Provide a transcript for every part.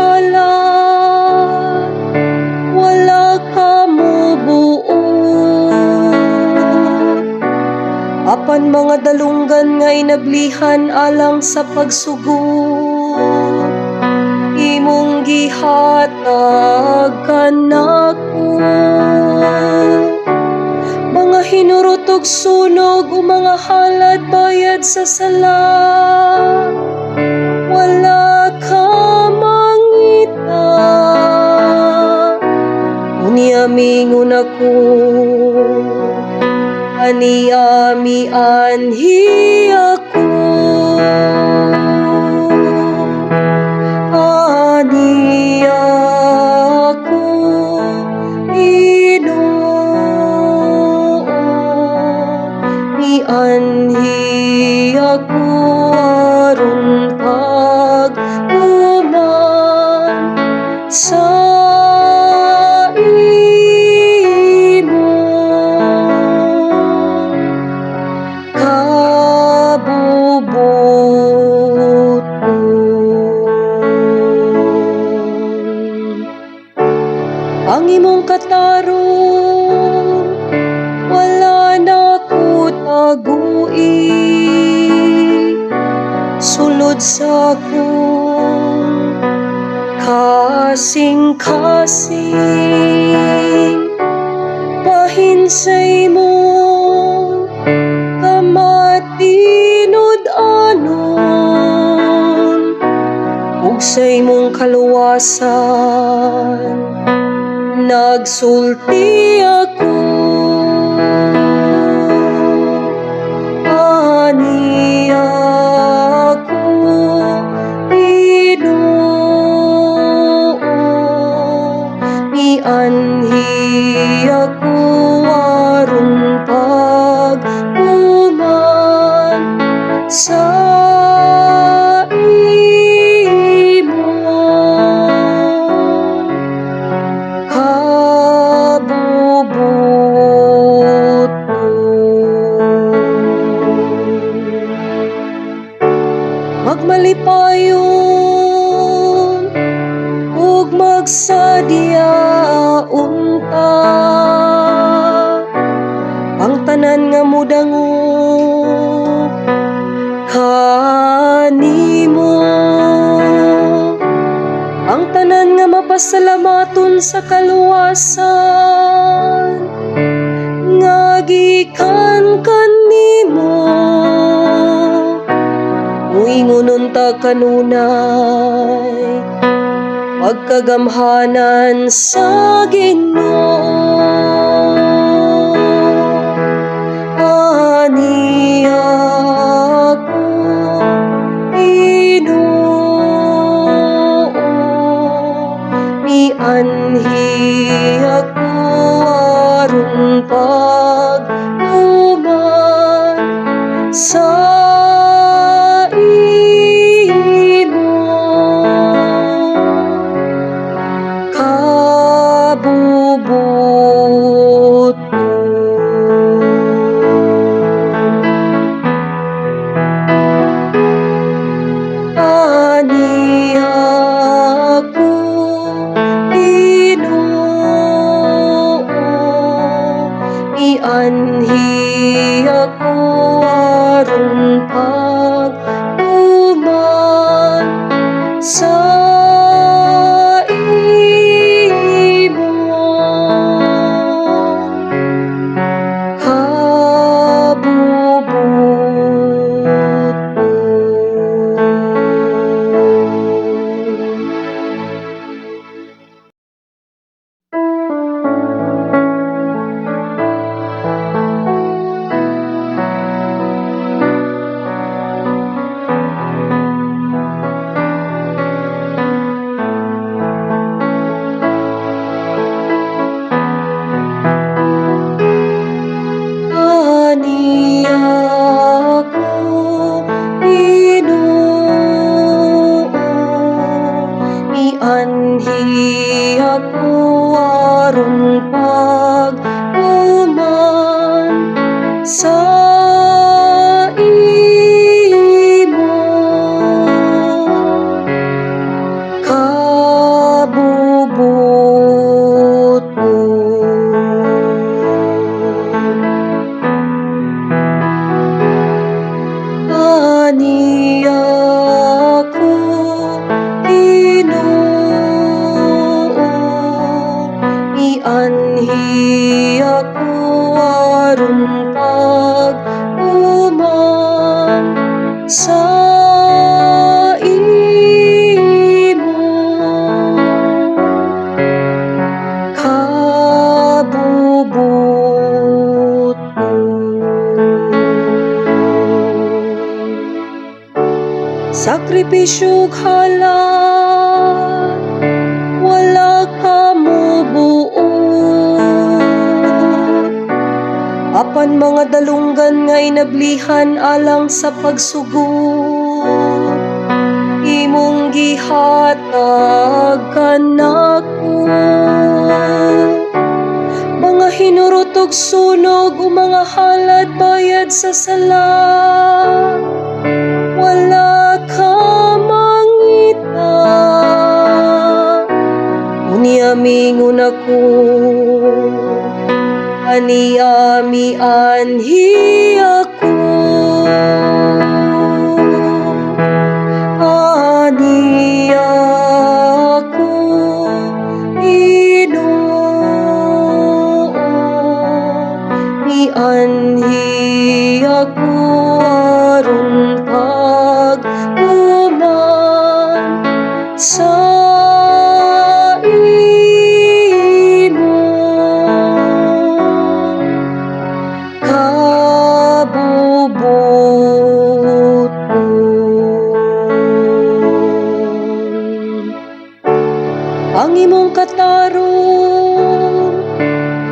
halad, wala ka mubuot. Apan mga dalunggan nga inablihan alang sa pagsugot, imong gihatag kanako. Mga hinurot og sunog o mga halad bayad sa sala, wala ka mangita. Unya mingon ako, "Ania, mianhi ako." Ania ako, Ginoo, mianhi ako aron pag-uman sa imo kabubuton. Ang imong katarong wala nako tagui. Sulod sa akong kasing-kasing, bahin sa imong kamatinud-anon ug sa imong kaluwasan nagsulti ako. Ania ako, Ginoo, mianhi ako aron pag-uman sa imo kabubuton. Magmalipayon ug magsadya unta ang tanan nga mudangop kanimo, ang tanan nga mapasalamaton sa kaluwasan nga gikan kanimo. Muingon unta kanunay, "Pagkagamhanan sa Ginoo." Ania ako, Ginoo, mianhi ako aron pag-uman sa imo kabubuton. Ania ako, Ginoo, mianhi ako aron pag-uman sa imo kabubuton. Ania ako, Ginoo, mianhi ako aron pag-uman sa imo. Mianhi ako aron pag-uman sa imo kabubut-on. Sakripisyo ug halad, wala ka mubuot, apan mga dalunggan nga inablihan alang sa pagsugot, imong gihatag kanako. Mga hinurot og sunog o mga halad bayad sa sala, wala ka mangita. Unya mingon ako, "Ania, mianhi ako. Ania ako, Ginoo, mianhi ako aron pag-uman sa imo kabubut-on. Ang imong katarong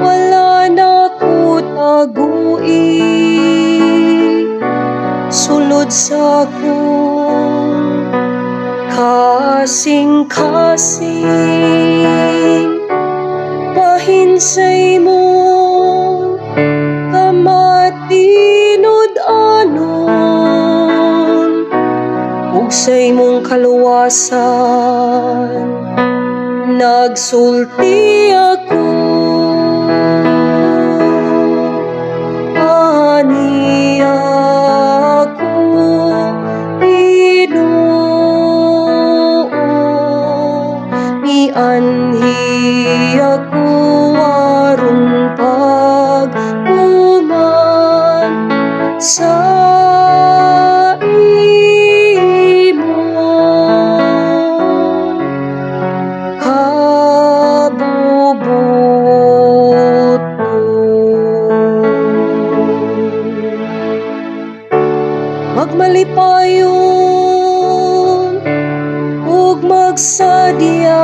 wala nako tagui sulod sa akong kasing-kasing. Bahin sa imong kamatinud-anon ug sa imong kaluwasan nagsulti ako. Ania ako, Ginoo, mianhi ako aron pag-uman sa imo kabubut-on. Magmalipayon ug magsadya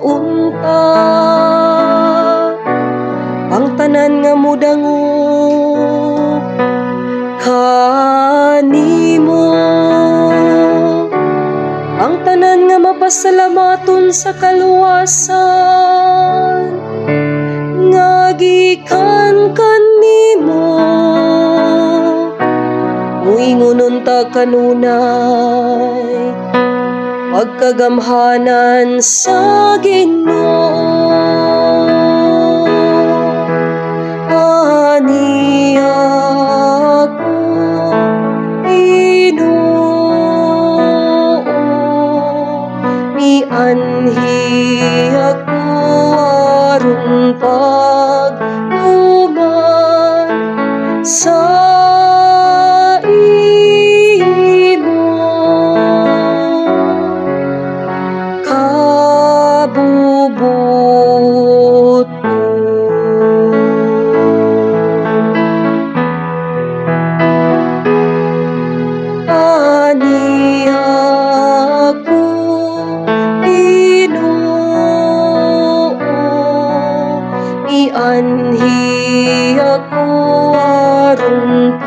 unta ang tanan nga mudangop kanimo, ang tanan nga mapasalamaton sa kaluwasan nga gikan kanimo. Muingon unta kanunay, "Pagkagamhanan sa Ginoo." Ania ako, Ginoo, mianhi ako aron pag-uman sa imo kabubut-on. Ania ako, Ginoo, mianhi ako aron